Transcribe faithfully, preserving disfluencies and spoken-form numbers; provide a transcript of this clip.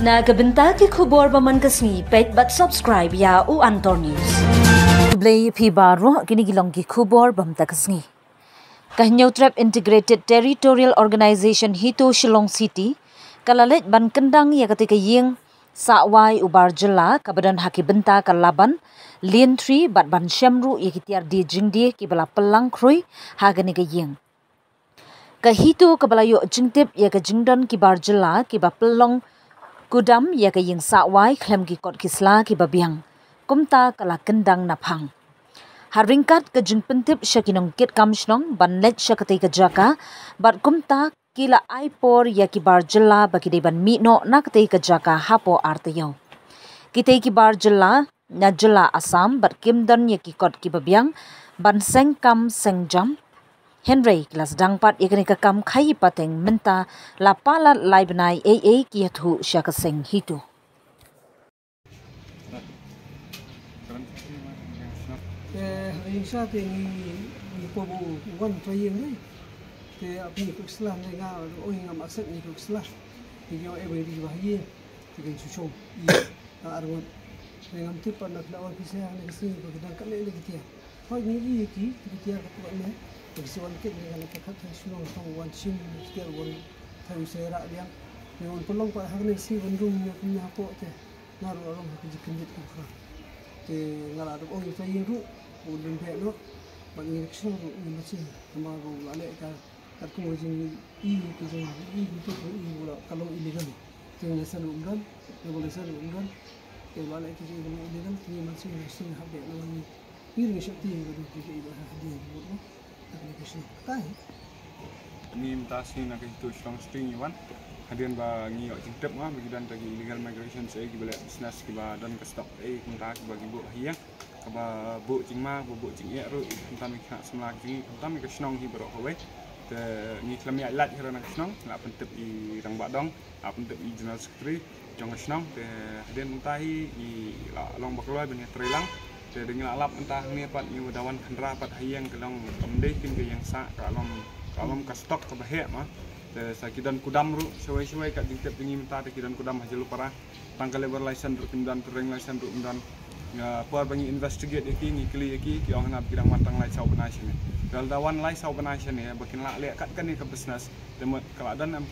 Na ka bynta ki khubor ba man ka sngi, peit bad subscribe ïa U Antor News. Khublei phi baroh, kine ki long ki khubor ba mynta ka sngi. Ka Hynñiewtrep Integrated Territorial Organization HITO Shillong City ka la leit ban kyndang ïa katei ka ïing sah wai u bar jylla kaba don ha ki bynta ka Laban, Lane Three bad ban shem ruh ïa ki tiar die jingdie kiba la pynlang khrui ha kane ka ïing. Ka HITO kaba la ïoh jingtip ïa ka jingdon ki bar jylla kiba pynlong kudam ïa ka ïing sah wai khlem ki kot ki sla kiba biang, kumta ka la kyndang na phang. Ha ryngkat ka jingpyntip sha ki nongkitkam shnong ban leit sha katei ka jaka, bad kumta ki la ai por ïa ki bar jylla ba ki dei ban mih noh na katei ka jaka hapoh ar taïew. Kitei ki bar jylla na jylla Assam bad kim don ïa ki kot kiba biang ban seng kam seng jam. Hynrei ki la sdang pat ïa kane ka kam khaïi pateng mynta la palat lai bnai ei ei ki ïathuh sha ka seng HITO. Te ha ïing sha te ngi ngi pom u wan tra ïing dei. Te ap ngi kuk sla ne nga oi ngam accept ngi kuk sla. Te ngi oi bai di ba ïing te ngi shu shong. Ïa ta arngot. Te ngam tip pat na kla wan pisa ne ka sing ba ki dang ka ne ne ki tiar. Hoi ngi ïa ki ki tiar ka tuan ne. Te ki si wan kit ne ka ne ka khat ha shnong tong wan shin ki tiar wan. Tang se ra biang. Ngi wan pynlong pat ha ne si wan dung ne kumne hapoh te. Nga ruh nga long ha ka jingkyndit kaba khraw. Te nga la dep ong ïa ka ïing ruh u dang beh noh. Bad ngi ka shnong ruh ngi mynsiem. Namar ruh la leh ka katkum ka jingïohi ka jong i ki tu i u la ka long illegal. Te ngi leh shen ruh um don, ngi leh shen ruh um don. Te la leh ka jingïohi ka long illegal te ngi mynsiem ngi shu hap beh noh ngi. Ngi ring shati ngi ka dei ka i ba ha dei ka mut noh. Ka dei ka shnong. Ka hi. Ngi mynta sngi na ka HITO Shillong City ngi wan. Hadien ba ngi ïoh jingtip ma ba ki don ta ki illegal migration se ki ba leh business ki ba don ka stock ei kumta ki ba ki buh ha ïing. Kaba buh jingma, ba buh jingeh ruh, kumta ngi khynnah samla ki jong ngi, kumta ngi ka shnong hi baroh kawei. Te ngi khlem ïaid lait hi ruh na ka shnong, la pyntip i rangbah dong. Ap pyntip i General Secretary jong ka shnong te hadien mynta hi ngi la long ba kloi ba ngi trei lang. Te dang ngi la lap mynta hangne pat ngi da wan khyndra pat ha ïing ka long kam dei kin ka ïing sah ka long ka long ka stock kaba heh ma. Te sa ki don kudam ruh shawei shawei ka jingtip jong ngi mynta te ki don kudam ha Jyllupara. Tang ka labour license ruh kim don, trading license ruh kim don. Nga por ba ngi investigate ïa ki ngi kylli ïa ki ki ong hana ba ki dang wan tang lai saw bnai shane. Lada wan lai saw bnai shane ba kin lah leh kat kane ka business. Te mut ka la don em ki